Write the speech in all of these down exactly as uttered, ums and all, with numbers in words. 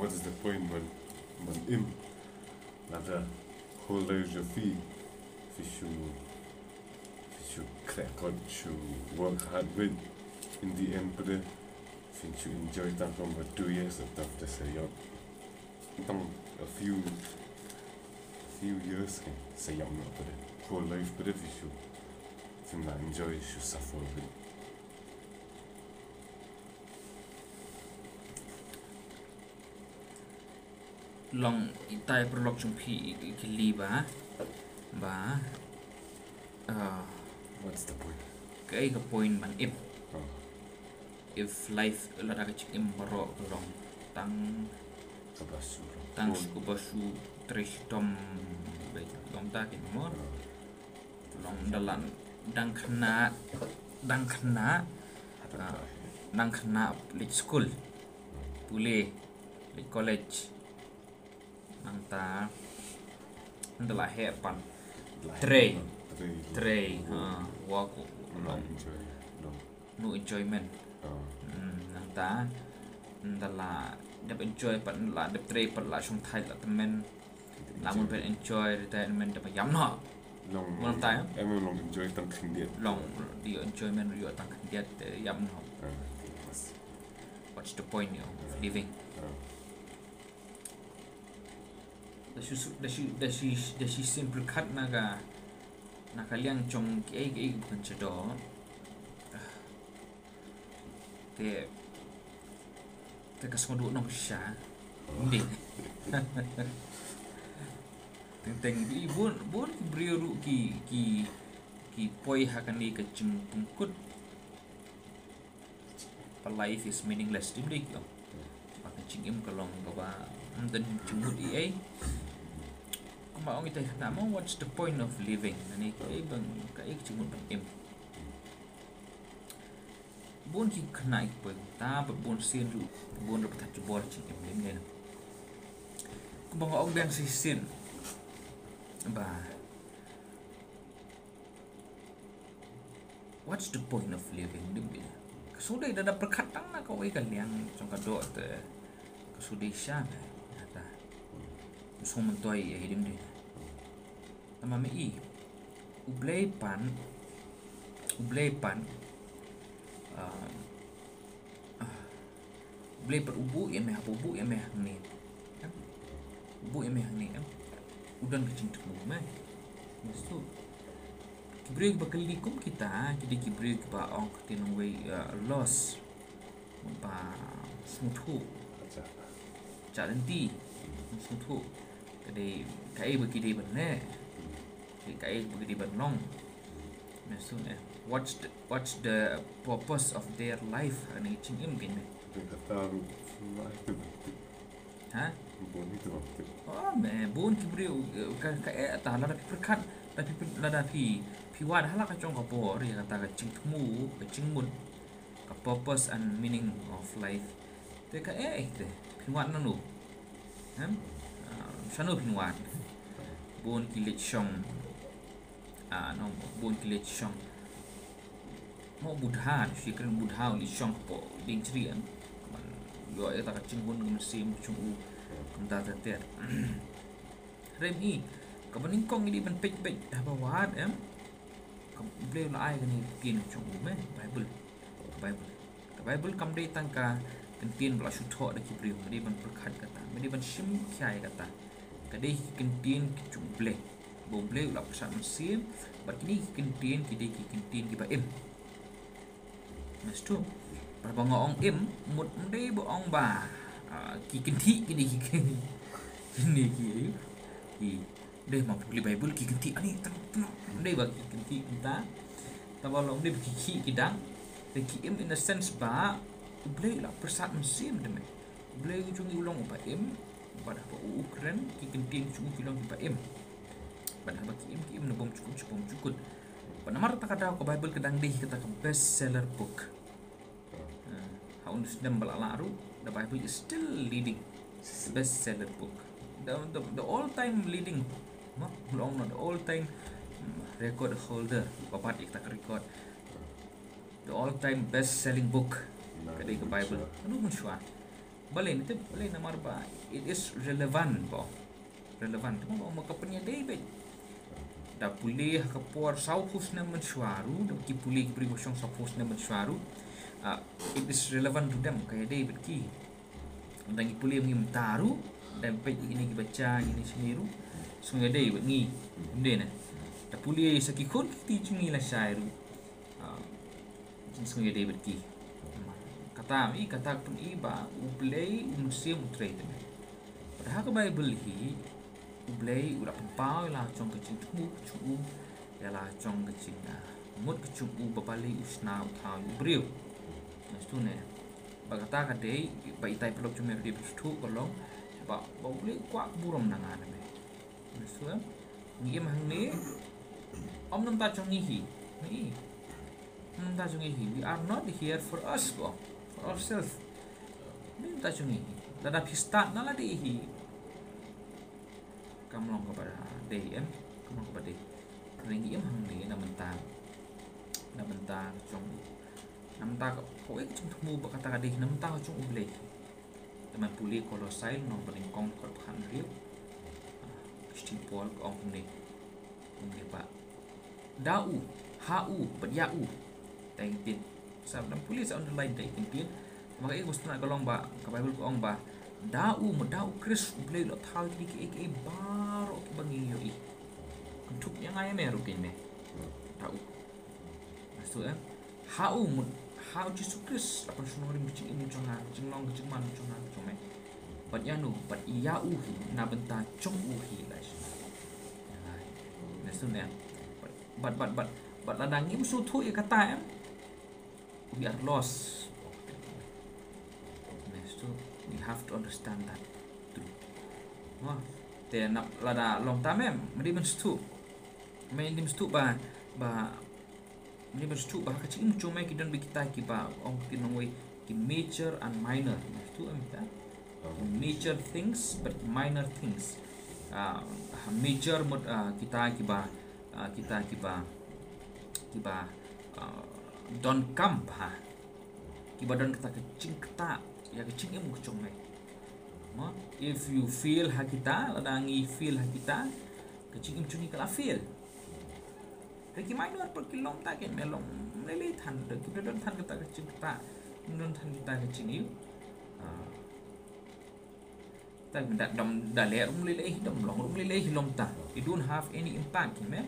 What is the point ban, ban im? Lada whole life jong phi, phi shu, phi shu khreh kot, shu work hard with. In the end pat de phin shu enjoy tang kumba two years, tang pat de sa ïap. Tang a few, few years kan sa ïap noh pat de. Whole life pat de phi shu, phin la enjoy, shu suffer with. Long itai paralok jong phi i kylli ba, ba, ah, What's the point? Kaei ka point ban im? Oh, If life, lada ka jingim baroh ka long tang, kaba shu long. Tang Oh, shu kaba shu trei shitom, ba long ta ki mor. oh, Long da la dang khynnah, dang khynnah, hata ah, ka. dang khynnah leit skul, pule, leit college. Nangta da la heh pat trei, Trei. trei, ha, work, Long enjoy. Long. No enjoyment. Oh. Hmm, nangta da la dep enjoy pat, la dep trei pat, la shong thait, la tymmen, la mut ban enjoy retirement, da ba ïam noh. Long. Long time. Em long enjoy tang khyndiat. Long di enjoyment ïoh tang khyndiat, te ïam noh. Ah, yes. What's the point, you know, of living? Ah. Da shi, da shi, da shi, da shi sien pyrkhat na ka, na ka liang jong kiei kiei ba kan sha doh. Te, te ka sngewduh nong sha. Ym dei. Teng teng i bun, bun ki briew ruh ki, ki, ki poi ha kane ka jingpynkut ba life is meaningless, ym dei ki ong. Ba ka jingim ka long kaba ym don jingmut ei ei. Kumba ong ita i khynnah mo, what's the point of living? Lane kaei ban, kaei ka jingmut ban im? Bun ki khynnah ki poi kumta, bad bun sien ruh, bun ruh ba thait jubor jingim, ym dei. Kumba nga ong biang shisien ba, what's the point of living, ym dei? Ka shu dei da, da pyrkhat tang na kawei ka liang jong ka doh te ka shu dei sha me, hata. Shu myntoi ïa i, ym dei? Namar me i, U Blei pat, U Blei pat, um, ah, U Blei pat u buh ïa me, haba u buh ïa me hangne, em? U buh ïa me hangne, em? U don ka jingthmu, me. Ngi shu, ki briew kiba kylli kum kita ki dei ki briew kiba ong ka ktien nongwei, uh, lost. Ba sngewthuh. Acha. Jah lynti. Sngewthuh. Ka dei kaei ba ki dei ban leh. Kaei ba ki dei ban long. Me shu, eh, what's the, what's the purpose of their life? Ani jingim kein me. Te kata ruh, life te bang tip. Ha? Bun hi te bang tip. Oh, me bun ki briew, eh, ka, kaei, ta lada phi pyrkhat, lada phi, lada phi, phi wad ha la ka jong ka bor ïa kata ka jingthmu, ka jingmut, ka purpose and meaning of life. Te kaei te phi wad na no? Em? Ah, shano phi wad? Bun ki leit shong. Ah, no, bun ki leit shong. Mo Buddha, shu kren Buddha u leit shong hapoh dieng jri, em. Ban ïoh ïa kata ka jinghun ka mynsiem ka jong u. Kumta ter ter. Hynrei i, kaba nyngkong i dei ban peit beit haba wad, em. Ka Blei u la ai kane ka ktien ka jong u, me, Baibl. Ka Baibl. Ka Baibl kam dei tang ka ktien ba la shu thoh da ki briew, me dei ban pyrkhat kata, me dei ban shim khia ïa kata. Ka dei ki ktien ki jong U Blei. Ba U Blei u la pyrsad mynsiem, bad kine ki ktien ki dei ki ktien kiba im. Ngi shu. Bad ba nga ong im, mut ym dei ba ong ba, ah, ki kynthih ki dei ki kynthih. Kine ki, aïu, ki dei ma pule Baibl ki kynthih, ani tang tang. Ym dei ba ki kynthih kumta. Te ba long ym dei ba ki khih ki dang. Te ki im in the sense ba U Blei u la pyrsad mynsiem te me. U Blei u jong ngi u long uba im. Bad haba u, u kren, ki ktien ki jong u ki long kiba im. Bad haba ki im, ki im na bymjukut sha bymjukut. Bad namar kata ka daw ka Baibl ka dang dei kata ka best seller book. Ah, ha un snem ba la lah ruh, the Bible is still leading, the best seller book. The, the, the all time leading, no? Long, no, the all time, mm, record holder, ba bat ïa kata ka record. The all time best selling book. Ka dei ka Bible. Anu mynshuwa. Balei, namar ba it is relevant ba. Relevant. Namar ba ka pynïadei beit. Da pule ha ka por saw phew snem mynshuwa ruh, da ki pule ki briew ba shong saw phew snem mynshuwa ruh. It is relevant to them, ka ïadei beit ki. Da ngi pule mynta ruh, da peit ïa kine ki bacha, ïa kine shane ruh. Sngewbha ïadei beit ngi. Ym dei ne. Da pule sa ki khun ki kti jong ngi lashai ruh. Sngewbha ïadei beit ki. Kata i, kata ka pyni ba U Blei u mynsiem u trei te. Bad ha ka Baibl hi, U Blei u la pynpaw ïa la jong ka jingthmu ka jong u, ïa la jong ka jingmut ka jong u, ba balei u shna u thaw ïa u briew. Nangtu ne. Ba kata ka dei ba itai paralok jong me ruh dei ban sngewthuh ka long ba, ba U Blei u kwah burom na nga na me. Nangtu em. Ngi im hangne. Ym namar jong ngi hi. Ngi. Ym namar jong ngi hi. We are not here for us, ko. For ourselves. Ym namar jong ngi hi. Lada phi stad na lade hi. Kam long kaba dei em. Kam long kaba dei. Ngi im hangne na bynta, na bynta ka jong, na bynta ka, kawei ka jingthmu ba kata ka dei na bynta ka jong U Blei. Te men pule Kolosai lynnong ba nyngkong dkhot ba khathynriew. Ah, ka shithi u Paul ka ong kumne. Kumne ba. Da u, ha u, bad ïa u. Te ngin pule sa underline te ngin pule. Namar ka, eh, ka long ba, ka Baibl ka ong ba. Da u, mut da U Khrist U Blei u la thaw ïa kine kiei kiei baroh kiba ngi ïohi. Kynthup ïa nga ïa me ruh kine. Da u. Nangtu em. Ha u, mut ha U Jisu Khrist la pynshong nongrim ka jingim jong nga, ka jinglong ka jingman jong nga jong me. Bad ïa no, bad ïa u hi, na bynta jong u hi la shna. Nangtu em. Bad, bad, bad, bad lada ngim sngewthuh ïa kata em. We are lost. Nangtu, we have to understand that truth. Mo, te na lada long tam em, mynta men sngewthuh. Mynta men sngewthuh ba, ba Ngi ban sngewthuh ba ha ka jingim jong me ki don beit kita kiba ong ki nongwei ki major and minor. Ngi sngewthuh em kita. Major things, but minor things. Ah, major mut, ah, kita kiba, ah, kita kiba, kiba, ah, donkam bha. Kiba don kata ka jingktah ïa ka jingim ka jong me. Mo, if you fail ha kita, lada ngi fail ha kita, ka jingim jong ngi ka la fail. Hynrei ki minor pat ki long ta kein me, long ym lei lei than, da ki don than kata ka jingktah, don than kata ka jingim. Ah. Ta da dom da leh ruh ym lei lei, dom long ruh ym lei lei hi long ta. It don't have any impact kein me.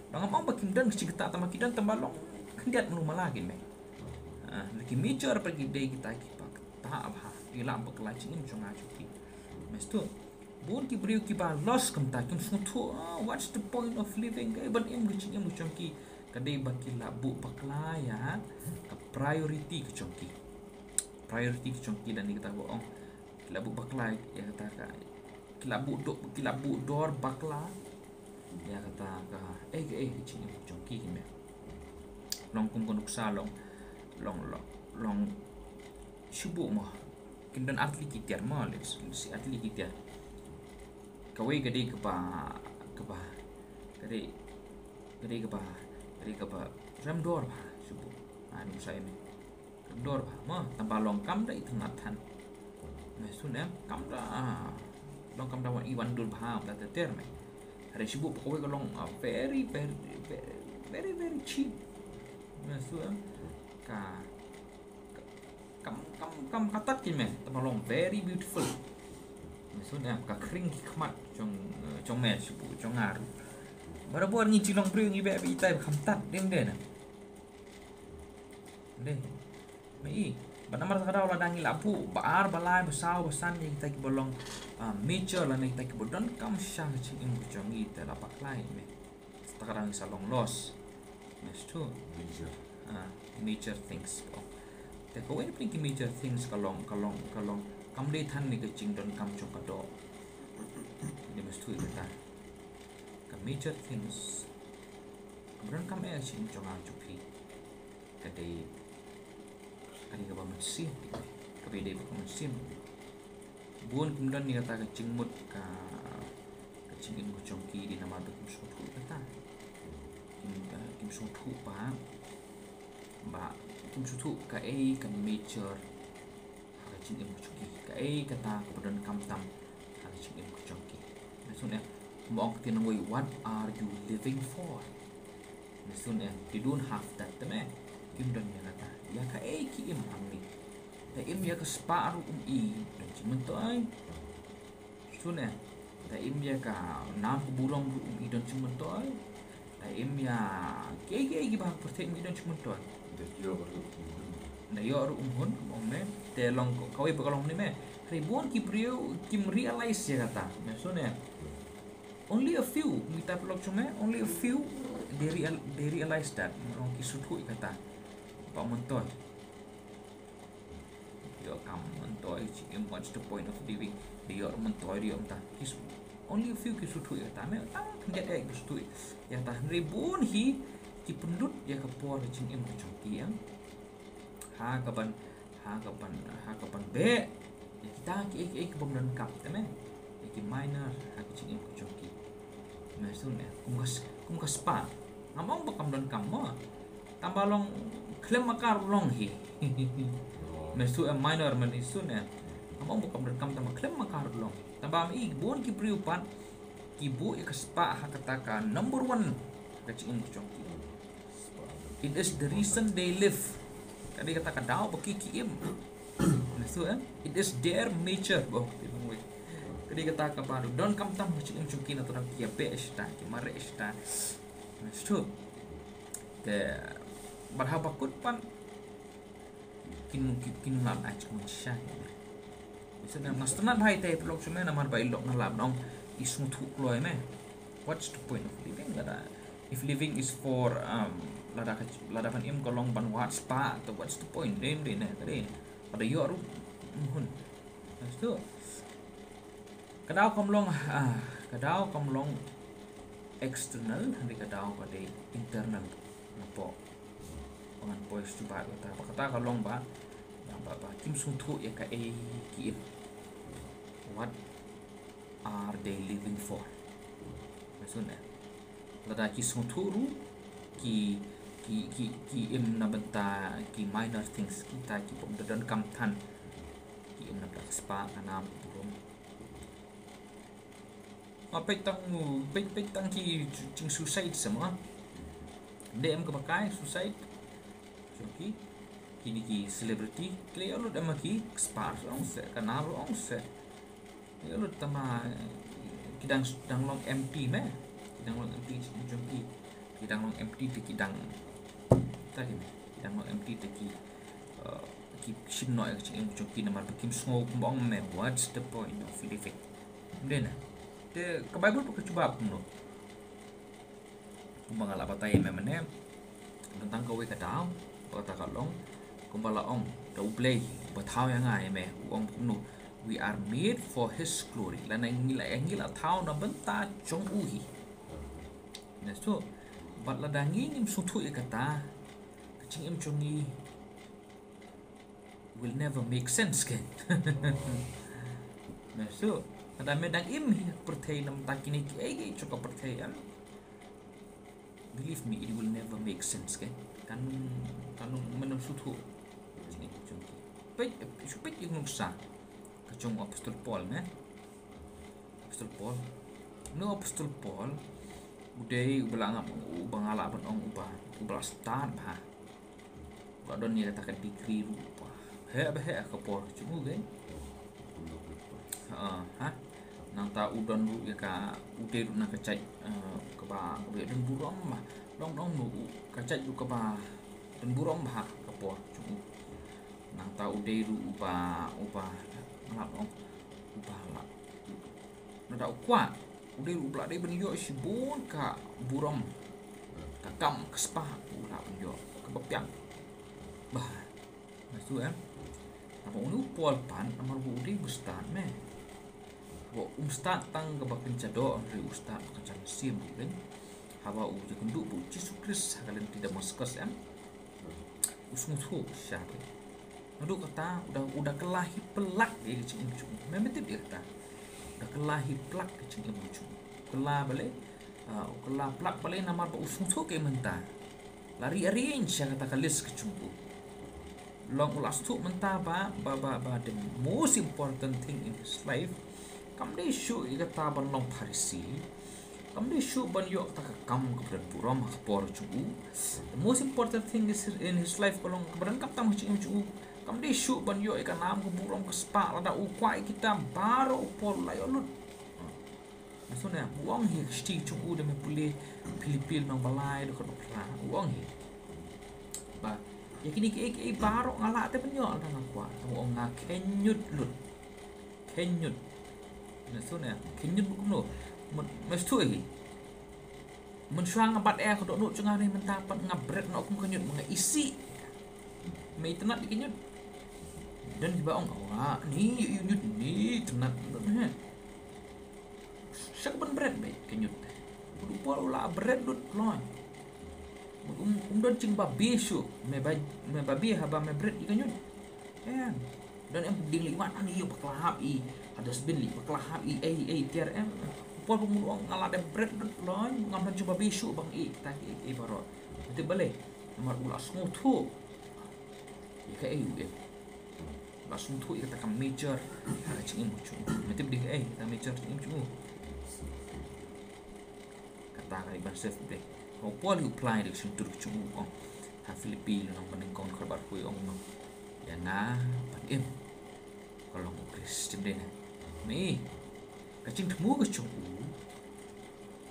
Dang ong ba kim don ka jingktah tang ba ki don tang ba long khyndiat mlu mala kein me. Ah, ki major pat ki dei kita kiba ktah bha, ki la bakla jingim jong nga jong phi. Me sngewthuh. Bun ki briew kiba lost kumta kim sngewthuh, ah, what's the point of living? Kaei ban im ka jingim ka jong ki? Ka dei ba ki la buh bakla ïa ka priority ka jong ki. Priority ka jong ki lane kata ba ong. Ki la buh bakla ïa kata ka. Ki la buh do-, ki la buh dor bakla ïa kata ka. Eh, kaei ka jingim ka jong ki, ki me. Long kum ka nuksa long, long, long, long shu buh mo. Kin don ar tylli ki tiar mo, let's see, ar tylli ki tiar. Kawei ka dei kaba, kaba, ka dei, ka dei kaba, ka dei kaba rem dor bha, shu buh. Ah, nuksa ïa me. Rem dor bha mo, tang ba long kam da itynnat than. Me sngewthuh em, kam da, ah, long kam da wan i wan dur bha, da ter ter me. Hynrei shu buh kawei ka long, ah, very, very, very, very, very cheap. Me sngewthuh em, ka Kam, kam, kam katat kein me, tang ba long very beautiful. Me sngewthuh em, ka khring ki khmat jong, eh, jong me shu buh, jong nga ruh. Barabor ngi jinglong briew ngi beh beh itai ba kham tat, dei ym dei ne. Dei. Me i, ba namar kata ka daw lada ngi la buh ba ar ba lai ba saw ba san ïa kita kiba long, ah, major lane kita kiba donkam sha ka jingim ka jong ngi te la bakla ïa me. Te ka dang sa long loss. Me sngewthuh. Major. Ah, major things. Oh. Te kawei na pdeng ki major things ka long, ka long, ka long. Kam dei than ne ka jingdonkam jong ka doh. Dei, me sngewthuh ïa kata. Ka major things. Kam donkam eh ka jingim jong nga jong phi. Ka dei, ka dei kaba mynsiem, kaba dei kaba mynsiem. Bun kim don ïa kata ka jingmut ka, ka jingim ka jong ki dei namar ba kim sngewthuh ïa kata. Kim, eh, kim sngewthuh ba, ba, kim sngewthuh kaei ka major ha ka jingim ka jong ki, ka, Ei kata kaba donkam tam ha ka jingim ka jong ki. Mynta ne, mo ong ka ktien nongwei, what are you living for? Mynta ne, they don't have that, te me. Kim don ïa kata. Ïa kaei ki im hangne? Te im ïa ka spah ruh um i don jingmyntoi. Mynta ne, te im ïa ka nam ka burom ruh um i don jingmyntoi. Te im ïa kiei kiei kiba ha ka pyrthei um i don jingmyntoi. Da ïoh ruh um hun, ong me. Te long kawei pat ka long ne me. Hynrei bun ki briew kim realize ïa kata. Mynta ne, only a few, ngi tip lok jong me, only a few they real, they realize that. Long ki sngewthuh ïa kata. Ba myntoi. Ïoh kam myntoi, jingim, what's the point of living? Da ïoh myntoi, da ïoh mynta. Ki s-, only a few ki sngewthuh ïa kata. Me tang khyndiat eh ki sngewthuh ïa kata. Hynrei bun hi ki pynlut ïa ka por ka jingim ka jong ki ïa ha ka ban, ha ka ban, ha ka ban beh ïa kita kiei kiei ki bym donkam, te me. Ïa ki minor ha ka jingim ka jong ki. Me sngewthuh ne, kum ka s-, kum ka spah. Ngam ong ba kam donkam mo. Tang ba long khlem ma ka ruh long hi. Me sngewthuh, eh, minor, me sngewthuh ne. Ngam ong ba kam donkam, tang ba khlem ma ka ruh long. Tang ba me i bun ki briew pat ki buh ïa ka spah ha kata ka number one ha ka jingim ka jong ki. It is the reason they live. Ka dei kata ka daw ba ki, ki im. Me sngewthuh, eh? It is their nature. Ka dei kata kaba donkam tam ha ka jingim jong ki, nangta ki ïa beh shata, ki mareh shata. Me sngewthuh. Te bad haba kut pat kin, kin, kin nang ai jingmut shisha. Mynta ne, nga sngewtynnat bha ïa kata, phi lok shuh me, namar ba i lok nga lah ban ong i sngewthuh kloi me. What's the point of living? Lada, if living is for, um, lada ka, lada ban im ka long ban wad spah, te what's the point? Dei, dei ne, ka dei. Lada ïoh ruh um hun. Mynta ka daw kam long, ah, ka daw kam long external, hynrei ka daw ka dei internal. Napoh ba ngan poi sha kata, ba kata ka long ba, ba, ba, ba kim sngewthuh ïa kaei ki im. What are they living for? Me sngewthuh ne. Lada ki sngewthuh ruh, ki, ki, ki, ki im na bynta ki minor things, kita ki bym da donkam than. Ki im na bynta ka spah, ka nam, ka burom. Ma peit tang, peit, peit tang ki jing suicide sa mo. Dei em kaba kai suicide. Jong ki, kine ki celebrity, ki la ïoh lut em ma ki, ka spah ruh ong seh, ka nam ruh ong seh. Ïoh lut tang ma, ki dang, dang long empty me. Ki dang long empty jong ki. Ki dang long empty te ki dang, ta ki me. Ki dang long empty te ki, eh, ki shim noh ïa ka jingim jong ki namar ba kim sngew, kumba ong me, what's the point of living? Ym dei na. Te ka Baibl pat ka jubab kumno? Kumba nga la batai mynne, tang kawei ka daw, ba kata ka long, kumba la ong da U Blei, uba thaw ïa nga ïa me, u ong kumno, we are made for his glory. Lane ngi la, ngi la thaw na bynta jong u hi. Nangta, bad lada ngi ngim sngewthuh ïa kata, ka jingim jong ngi will never make sense, keiñ. Nangta, lada me dang im hi ha ka pyrthei na bynta kine kiei kiei jong ka pyrthei, em, believe me, it will never make sense, keiñ. Kan, kan ym, men ym sngewthuh. Jingim jong ki. Peit, shu peit ïa ka nuksa ka jong u Apostol Paul, ne? Apostol Paul. Une u Apostol Paul u dei uba la ngam, uba nga lah ban ong uba, uba la stad bha. Ba don ïa kata ka degree ruh ba heh ba heh ha ka por ka jong u, keiñ. Ha, ha. Nangta u don ruh ïa ka, u dei ruh na ka jait, eh, kaba, kaba ïa don burom bha. Long, long ruh ka jait ruh kaba don burom bha ha ka por ka jong u. Nangta u dei ruh uba, uba, nga lah ban ong, uba la, lada u kwah, u dei ruh uba la dei ban ïoh shibun ka burom, ka kam, ka spah, u lah ban ïoh kaba biang bha. Nangta, em, naba une u Paul pat, namar ba u dei uba stad, me. Ba um stad tang kaba kynja doh, hynrei u stad ba kynja mynsiem ruh, em. Haba u ïakynduh bad u Jisu Khrist ha ka lynti Damaskos, em, u sngewthuh shisha bha. Naduh kata u da, u da kylla hi palat ïa ka jingim jong u. Me, me tip ïa kata. U da kylla hi palat ka jingim jong u. Kylla balei? Ah, u kylla palat balei? Namar ba u sngewthuh ka mynta. La rearrange ïa kata ka list ka jong u. long u la sngewthuh mynta ba, ba, ba, ba the most important thing in his life kam dei shuh ïa kata ban long Pharisi. Kam dei shuh ban ïoh kata ka kam kaba don burom ha ka por jong u. The most important thing is in his life ka long kaba donkam tam ha ka jingim jong u. Kam dei shuh ban ïoh ïa ka nam ka burom ka spah lada u kwah ïa kita baroh u Paul u la ïoh lut. Mynta ne, u ong hi ha ka shithi jong u, lada me pule Philippi lynnong ba lai dkhot ba phra, u ong hi ba ïa kine kiei kiei baroh nga lah te ban ïoh lada nga kwah. Te u ong nga khynñiut lut. Khynñiut. Mynta ne, khynñiut bad kumno? Myn-, mynta hi. Mynshuwa nga bat eh ka dohnud jong nga, hynrei mynta pat nga bret noh kum khynñiut, ma nga isih. Me itynnad ïa khynñiut? Don kiba ong, oh, nga ni ïa u ñiut ni itynnad lut, he. Sha kaban bret beit ka ñiut. Bad u Paul u la bret lut loi. Bad um, um don jingbabe shuh. Me ba, me babe haba me bret ïa ka ñiut? Em. Don em ding leit wad, ani ïa bakla hap i ha dustbin, leit bakla hap i, ei, ei, tiar em. U Paul um ong nga la dep bret lut loi, ngam don jingbabe shuh ba nga ïeh ïa kita kiei kiei baroh. Te balei? Namar u la sngewthuh ïa kaei u im. La sngewthuh ïa kata ka major ha ka jingim ka jong u. Me tip dei kaei kata ka major jingim jong u? Kata ka dei ban serve u Blei. U Paul u apply da ka shyntur ka jong u, ong ha Philippi lynnong ba nyngkong dkhot ba arphew, ong noh, ïa nga ban im ka long u Khrist. Tip dei ne? Me, ka jingthmu ka jong u,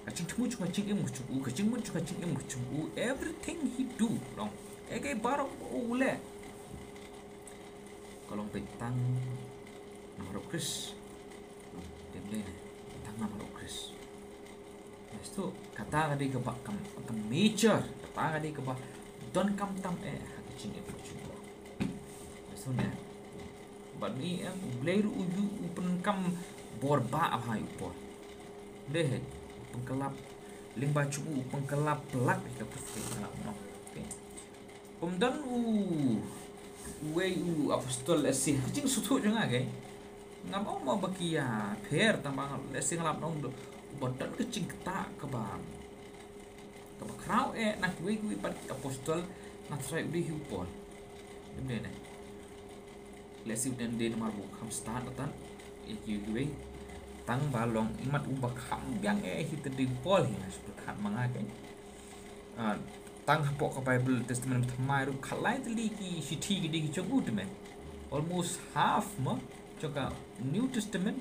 ka jingthmu jong ka jingim ka jong u, ka jingmut jong ka jingim ka jong u, everything he do, long kaei kaei baroh ba u leh, ka long beit tang namar u Khrist. Tip dei ne, tang namar u Khrist. Mynta kata ka dei kaba kam, ka major, kata ka dei kaba donkam tam eh ha ka jingim ka jong u. Mynta ne, bad me, em, u Blei ruh u ïoh, u pyndonkam bor ba ha u Paul. Dei hi, u pynkylla lyngba jong u, u pynkylla palat ïa ka prophet, nga ong, okay. Ym don u, uwei u apostol, lehse ha ka jingsngewthuh jong nga, okay. Ngam ong mo ba ki ïapher, tang ba nga, lehse nga lah ban ong, uba don ka jingktah kaba, kaba khraw eh na kiwei kiwei pat ki apostol, nga tharai u dei hi u Paul. Ym dei ne? Lehse u dei, dei namar ba u kham stad latan ïa kiwei kiwei. Tang ba long imat uba kham biang eh hi te dei u Paul hi, nga shu pyrkhat ma nga, okay. Ah, tang hapoh ka Bible Testament Thymmai ruh khatlai tylli ki shithi ki dei ki jong u te me. Almost half mo jong ka New Testament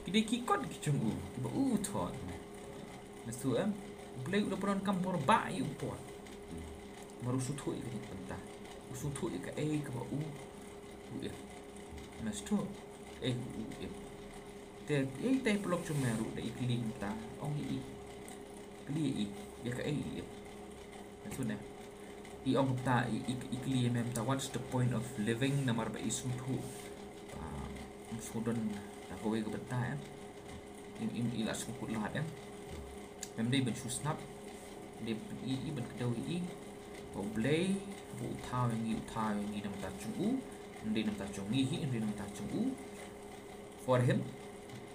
ki dei ki kot ki jong u, kiba u thoh te me. Mynta, em, u Blei u la pyndonkam bor ba ïa u Paul. Namar u sngewthuh ïa ka jingbynta, u sngewthuh ïa kaei kaba u, u im. Mynta, eh, u im. Te ïa ita i paralok jong me ruh da i kylli mynta, ong ïa i, kylli ïa i ïa kaei i im. Mynta ne, i ong kumta, i, i, i kylli ïa me mynta, what's the point of living, namar ba i sngewthuh ba ym sngewdon da kawei ka bynta, em. Im, im, i la sngewkut lad, em. Mem dei ban shu sngap, dei ban i, i ban kdew ïa i ba U Blei ba u thaw ïa ngi, u thaw ïa ngi na bynta jong u. Ym dei na bynta jong ngi hi, ym dei na bynta jong u. For him,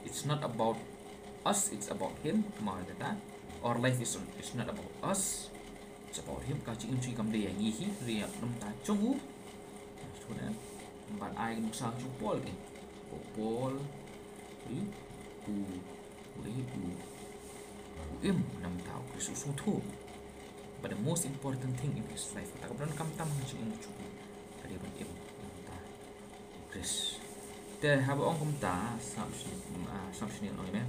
it's not about us, it's about him. Kumba kata, our life is, is not about us, it's about him. Ka jingim jong ngi kam dei ïa ngi hi, dei na bynta jong u. Shu ne, ban ai ka nuksa jong u Paul, eh. U Paul, i, u, u, i, u, u im na bynta u Khrist, u sngewthuh ba the most important thing in his life, kata kaba donkam tam ha ka jingim jong u, ka dei ban im na bynta u Khrist. Te haba ong kumta, sngap shane, ah, sngap shane, ong ïa me.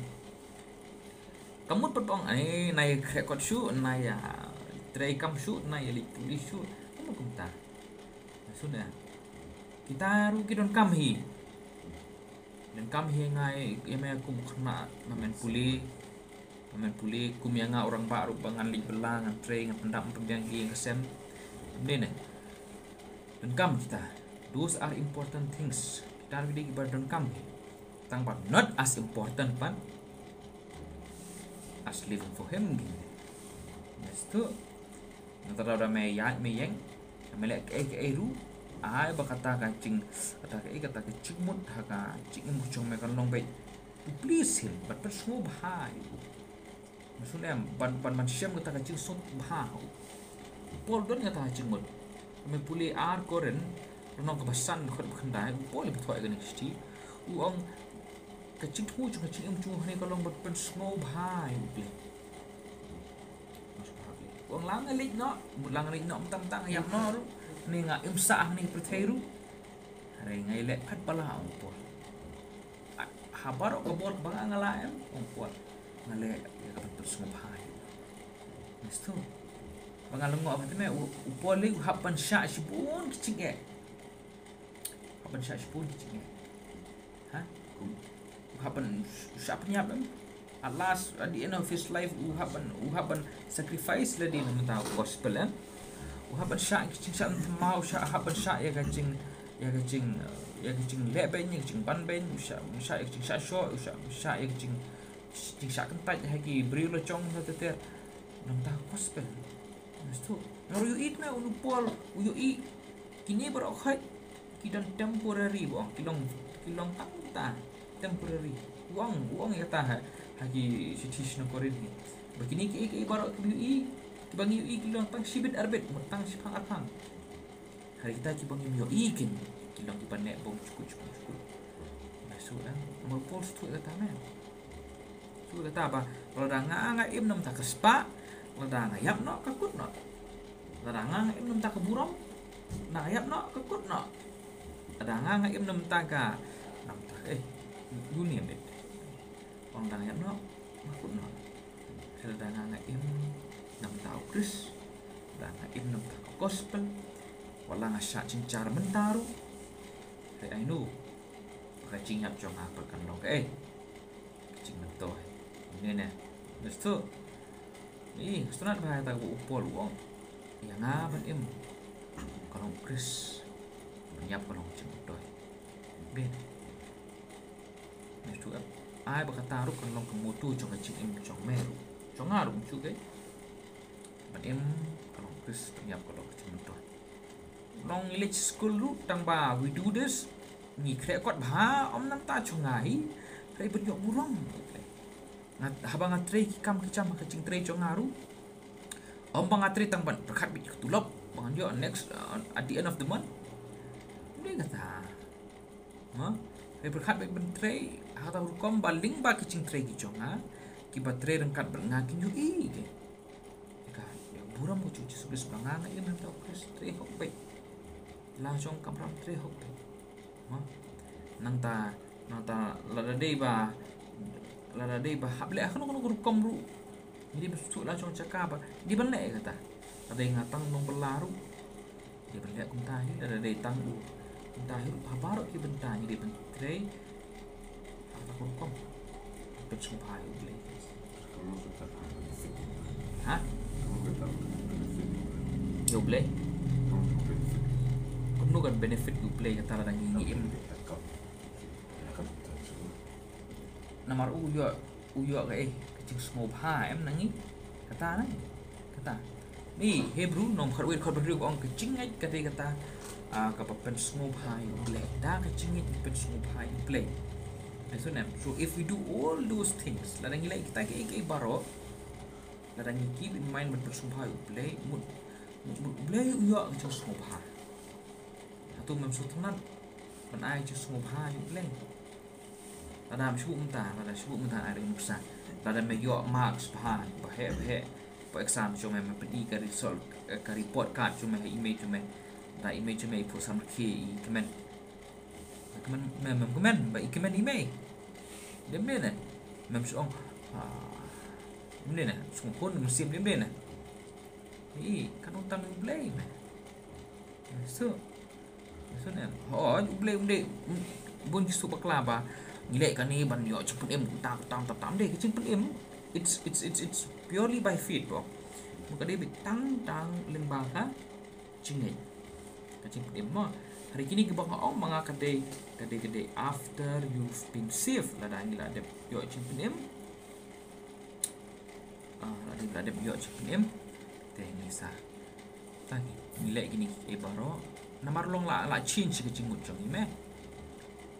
Ka mut pat ba ong, ai, nai khreh kot shuh, nai, ah, trei kam shuh, nai leit pule shuh. Ka mut kumta. Shu ne, kita ruh ki donkam hi. Donkam hi ïa nga, ïa me kum u khynnah, nga men pule, nga men pule, kum ïa nga u rangbah ruh ba ngan leit bylla, ngan trei, ngan pyndap pynbiang ïing ka sem. Ym dei ne? Donkam kita. Those are important things. Kita ruh ki dei kiba donkam hi. Tang ba not as important pat as living for him, ki. Nangta lada me ïaid me ïeng, me leh kaei kaei ruh, ai ba kata ka jing, kata kaei, kata ka jingmut ha ka jingim ka jong me kan long beit to please him, ban pynsngewbha ïa u. Mynta em, ban, ban, ban shem kata ka jingsngewbha ha u. U Paul u don kata ka jingmut. Me pule ar Korinth, Lynnong kaba san, dkhot ba khyndai, u Paul u thoh ïa kane ka shithi. U ong ka jingthmu jong ka jingim jong u hangne ka long ban pynsngewbha ïa U Blei. U ong la nga leit noh, mut la nga leit noh mynta mynta nga ïap noh ruh, ne nga im sah hangne ha pyrthei ruh, hynrei nga ïaleh pat ba lah, ong u Paul. Ah, ha baroh ka bor kaba nga lah, em, ong u Paul, nga leh ïa ka ban pynsngewbha ïa U. Ngi sngewthuh ba nga lyngngoh ba te me, u, u Paul u hap ban shah shibun ki jingeh. Hap ban shah shibun ki jingeh. Ha? U hap ban shah pynïap, em. At last, at the end of his life, u hap ban, u hap ban sacrifice lade na bynta u gospel, em. U hap ban shah ki jingshah thymmai, u shah, hap ban shah ïa ka jing, ïa ka jing, ïa ka jingleh beiñ, ïa ka jingban beiñ, u shah, u shah ïa ka jingshah shoh, u shah, u shah ïa ka jing, jingshah kyntait ha ki briew la jong ter ter ter na bynta u gospel. Ngi sngewthuh. Namar u ïohi te me, u Paul u ïohi kine baroh khoit ki don temporary, ba ong, ki long, ki long tang mynta, temporary. U ong, u ong ïa kata ha, ha ki shithi sha ki nong Korinth hi, ba kine kiei kiei baroh kiba ïohi, kiba ngi ïohi ki long tang shibit arbit, mut tang shiphang arphang. Hynrei kita kiba ngim ïohi kin, ki long kiba neh bong shukut shukut shukut. Ngi sngewthuh, em? Namar u Paul u sngewthuh ïa kata, me. Sngewthuh ïa kata ba lada nga, nga im na bynta ka spah, lada nga ïap noh ka kut noh. Lada nga, nga im na bynta ka burom, lada nga ïap noh ka kut noh. Lada nga, nga im na bynta ka, na bynta ka, eh, you name it. Lada nga ïap noh ka kut noh. Lada nga, nga im na bynta U Khrist, lada nga im na bynta ka gospel, wat la nga shah jynjar mynta ruh, hynrei I know ba ka jingïap jong nga pat kan long kaei? Ka jingmyntoi. Mynne ne, ngi sngewthuh. Ngi sngewthuh bha ïa kata kaba u Paul u ong, ïa nga ban im ka long U Khrist, ban ïap ka long ka jingmyntoi. Bad ngi sngewthuh, em? Ai ba kata ruh kan long ka motto jong ka jingim jong me ruh, jong nga ruh, shu kaei? Ban im ka long U Khrist, ban ïap ka long ka jingmyntoi. Ngi leit skul ruh, tang ba we do this, ngi khreh kot bha, ym na bynta jong nga hi, hynrei ban ïoh burom. Nga, haba nga trei ki kam ki jam ha ka jingtrei jong nga ruh, ym ba nga trei tang ban pyrkhat beit ka tulop ba ngan ïoh next, uh, at the end of the month. Ym dei kata. Ha? Hynrei pyrkhat beit ban trei ha kata ka rukom ba lyngba ki jingtrei ki jong nga, kiba trei ryngkat bad nga kin ïohi, kaei? Ïa ka, ïa ka burom ka jong U Jisu Khrist ba nga, nga im na bynta U Khrist, trei hok beit. La jong kamram, trei hok beit. Mo? Nangta, nangta lada dei ba, lada dei ba hap leh ha kano kano ka rukom ruh, ngi dei ban sngewthuh la jong jaka ba dei ban leh ïa kata. Lada dei nga tang nongbylla ruh, dei ban leh kumta hi. Lada dei tang u, kumta hi ruh, ha baroh ki bynta ngi dei ban trei ha kata ka rukom, pynsngewbha ïa U Blei. Ha? Ïa U Blei? Kumno kan benefit ïa U Blei kata lada ngi, ngi im? Namar u ïoh, u ïoh kaei? Ka jingsngewbha, em, na ngi. Kata na ngi. Kata. Ngi Hebru lynnong khatwei dkhot ba hynriew ka ong ka jingngeit ka dei kata, ah, kaba pynsngewbha ïa U Blei. Da ka jingngeit ngi pynsngewbha ïa U Blei. Ngi sngewthuh, em? So if we do all those things, lada ngi leh kita kiei kiei baroh, lada ngi keep in mind ban pynsngewbha ïa U Blei, mut, mut, mut U Blei u ïoh ka jingsngewbha. Hato mem sngewtynnat ban ai ka jingsngewbha ïa U Blei? Lada mem shu mynta, lada shu mynta, ai ring nuksa. Lada me ïoh marks bha, bha heh, bha heh. Poi exam jong me, me pyni ka result, eh, ka report card jong me ha i mei jong me. Da i mei jong me i phuh samrkhie, i kmen. Kmen, mem, mem kmen ba i kmen i mei. Dei ym dei ne? Mem shu ong, ah, ym dei ne? Sngewkhun mynsiem, dei ym dei ne? Ei, kan ong tang U Blei me. So, so ne, ho, U Blei, U Blei, mm, bun ki shu bakla ba ngi leh kane ban ïoh jingpynim, tang, tang, tang, tang, dei ka jingpynim. It's, it's, it's, it's purely by faith, bro. Ka dei beit tang, tang lyngba ka jingngeit. Ka jingpynim mo. Hynrei kine kiba nga ong ma nga ka dei, ka dei, ka dei after you've been saved, lada ngi la dep ïoh jingpynim. Ah, la dep, la dep ïoh jingpynim. Te ngi sa, ta ngi, ngi leh kine kiei baroh namar long la, la change ka jingmut jong ngi me.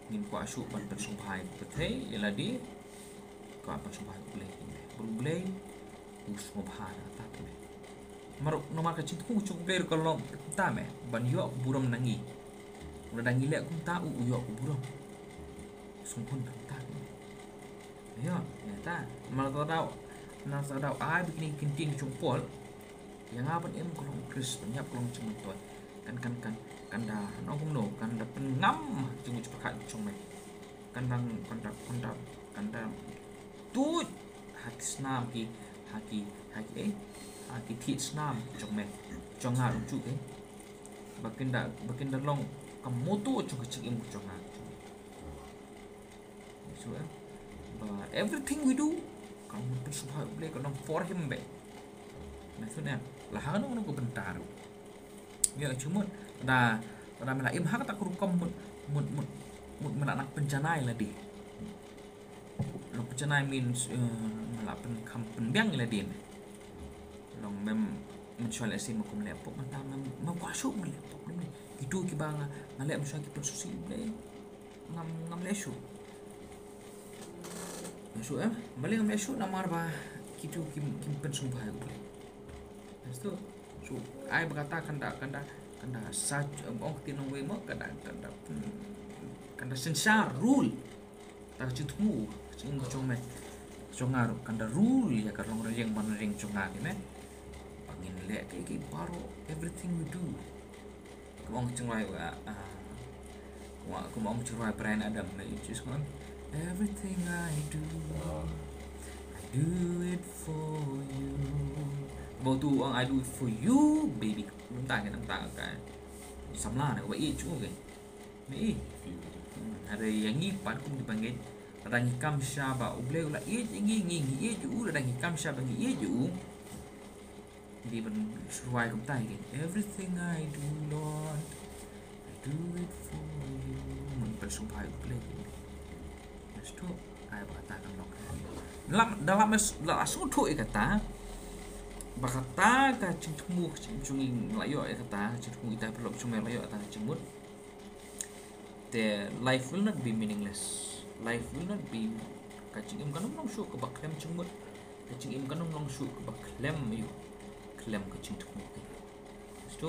Ngim kwah shuh ban pynsngewbha ïa ka pyrthei, ïa lade. Kwah pynsngewbha ïa U Blei me. Bad U Blei u sngewbha ïa kata me. Namar, namar ka jingthmu jong U Blei ruh ka long kumta me, ban ïoh burom na ngi. Lada ngi leh kumta u, u ïoh u burom. Sngewhun kumta. Ïa, ïa ta. Namar kata daw, namar kata daw ai ba kine ki ktien ki jong u Paul. Ïa nga ban im ka long Khrist, ban ïap ka long jingmyntoi. Kan, kan, kan, kan da, nong kumno, kan da pynngam jingmut jingpyrkhat jong me. Kan da, kan da, kan da, kan da tuid ha ki snam ki, ha ki, ha ki, eh, ha ki thied snam jong me, jong nga ruh juh, eh. Ba kin da, ba kin da long ka motto jong ka jingim jong nga. So, eh, ba everything we do, ka long pynsngewbha ïa U Blei, ka long for him beit. Maksud, eh, la ha kano kano ka bynta ruh. Ïa, jingmut, da, da me la im ha kata ka rukom mut, mut, mut, mut me la nang pynjanai lade. Long pynjanai means, eh, me la pynkham pynbiang ïa lade. Long mem, mynshuwa lehse me kum leh pop, mynta mem, mem kwah shuh me leh pop, ne. Kito kiba nga, nga leh mynshuwa ki pynsngewsih Blei. Ngam, ngam leh shuh. Leh shuh, eh? Balei ngam leh shuh? Namar ba kito kim, kim pynsngewbha ïa U Blei. Lepas tu, so, ai ba kata kan da, kan da, kan da sa, em, ong ktien nongwei mo, kan da, kan da, hmm, kan da synshar, rule. Ta ka jingthmu, ka jingim jong me, jong nga ruh, kan da rule ïa ka long rynïeng ban rynïeng jong nga, ne. Ba ngin leh kiei kiei baroh, everything we do. Kumba ong ka jingrwai, ah, ah, kumba, kumba ong ka jingrwai Bryan Adams, ne, just ngan, "Everything I do, I do it for you." Ba uto u ong, "I do it for you, baby." Mynta ka, mynta ka samla ne, ba ïeit jong u, ne. Hmm, hynrei ïa ngi pat kum kiba ngeit, lada ngi kam sha ba U Blei u la ïeit ïa ngi, ngi, ngi ïeit ïa u, lada ngi kam sha ba ngi ïeit ïa u. Dei ban shu rwai kumta hi. "Everything I do, Lord, I do it for you." Ban pynsngewbha ïa U Blei. Lepas tu, ai ba kata kan long. Lam, da la sngewthuh ïa kata, ba kata ka jingthmu ka jingim jong ngi la ïoh ïa kata, ka jingthmu ita paralok jong me la ïoh ïa kata ka jingmut. Te life will not be meaningless. Life will not be, ka jingim kan ym long shuh kaba khlem jingmut. Ka jingim kan ym long shuh kaba khlem ïa u, khlem ka jingthmu. Lepas tu,